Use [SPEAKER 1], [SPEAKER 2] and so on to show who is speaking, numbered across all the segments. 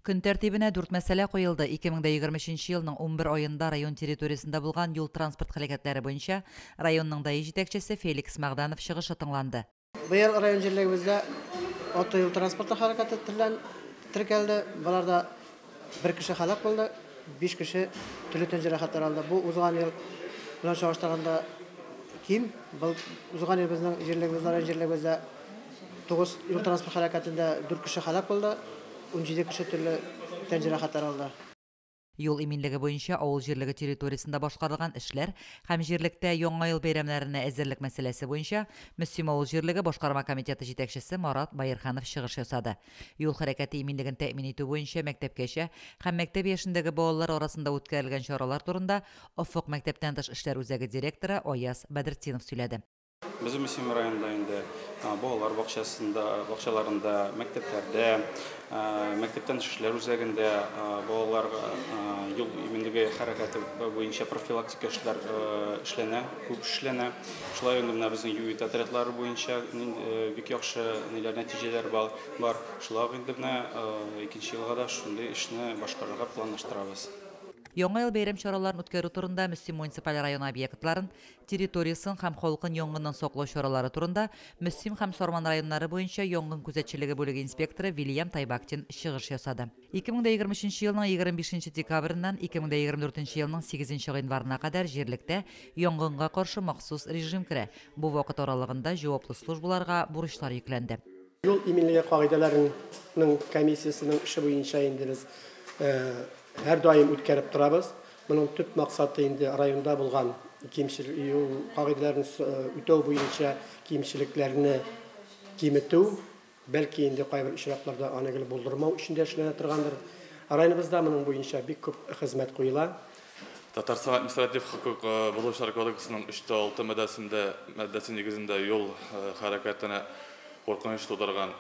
[SPEAKER 1] Көн тәртибенә дүрт мәсьәлә куелды. 2023 елның 11 аенда район территориясендә булган юл-транспорт һәлакәтләре буенча районның ДАИ җитәкчесе Феликс Мәгъданов чыгышы тыңланды.
[SPEAKER 2] Быел район җирлегебездә алты юл транспорты хәрәкәте теркәлде. Боларда бер кеше һәлак булды, биш кеше төрле тән җәрәхәтләр алды. Бу узган ел белән чагыштырганда ким. Был узган ел безнең җирлегебездә, район җирлегебездә 9 юл транспорт хәрәкәтендә 4 кеше һәлак булды, 17 кеше төрле тән җәрәхәтләр алды.
[SPEAKER 1] Юл иминлеге буенча авыл җирлеге территориясендә башкарылган эшләр һәм җирлектә Яңа ел бәйрәмнәренә әзерлек мәсьәләсе буенча Мөслим авыл җирлеге башкарма комитеты җитәкчесе Марат Байырханов чыгыш ясады. Юл хәрәкәте иминлеген тәэмин итү буенча мәктәпкәчә һәм мәктәп яшендәге балалар арасында үткәрелгән чаралар турында Офык мәктәптән тыш эшләр үзәге директоры Аяз Бәдретдинов сөйләде.
[SPEAKER 3] Без Мөслим районында инде балалар бакчасында, бакчаларында, мәктәпләрдә, мәктәптән тыш эшләр үзәгендә балаларга юл иминлеге хәрәкәте буенча профилактика эшләр эшләнә, күп эшләнә. Шулай инде менә безнең ЮИД отрядлары буенча бик яхшы ниләр нәтиҗәләр бар. Шулай ук инде менә икенче елга да шундый эшне башкарырга планлаштырабыз.
[SPEAKER 1] Яңа ел бәйрәм чараларын үткәрү турында Мөслим муниципаль районы объектларын, территориясын һәм халкын янгыннан саклау чаралары турында Мөслим һәм Сарман районнары буенча янгын күзәтчелеге бүлеге инспекторы Вильям Тайбактин чыгыш ясады. 2023 елның 25 декабреннән 2024 елның 8 гыйнварына кадәр җирлектә янгынга каршы махсус режим керә. Бу вакыт аралыгында җаваплы службаларга бурычлар йөкләнде.
[SPEAKER 2] Юл иминлеге кагыйдәләренең комиссиясенең эше буенча инде без һәр даим үткәреп торабыз. Моның төп максаты инде районда булган кимчелек, юл кагыйдәләрен үтәү буенча кимчелекләрне киметү, бәлки инде кайбер очракларда аны гел булдырмау өчен дә эшләнә торгандыр. Районыбызда моның буенча бик күп хезмәт куела.
[SPEAKER 4] Татарстан административ хокук бозучылар кодексының 3.6 маддәсе нигезендә юл хәрәкәтенә куркыныч тудырган,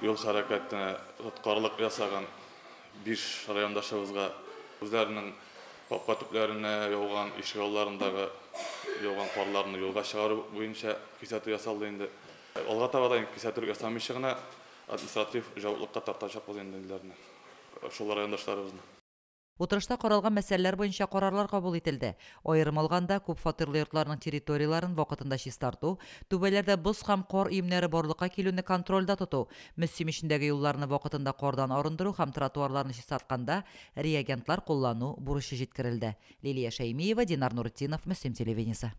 [SPEAKER 4] юл хәрәкәтенә тоткарлык ясаган 5 райондашыбызга үзләренең капка төпләренә яуган, ишегалларындагы яуган карларны юлга чыгару буенча кисәтү ясалды инде. Алга таба да кисәтү ясамыйча гына административ җаваплылыкка тартачакбыз инде үзләренә, шул райондашларыбызны.
[SPEAKER 1] Утырышта каралган мәсьәләләр буенча карарлар кабул ителде. Аерым алганда, күп фатирлы йортларның территорияләрен вакытында чистарту, түбәләрдә боз һәм кар өемнәре барлыкка килүне контрольдә тоту, Мөслим эчендәге юлларны вакытында кардан арындыру һәм тротуарларны чистартканда реагентлар куллану бурычы җиткерелде. Лилия Шәймиева, Динар Нуртдинов, Мөслим телевидениесе.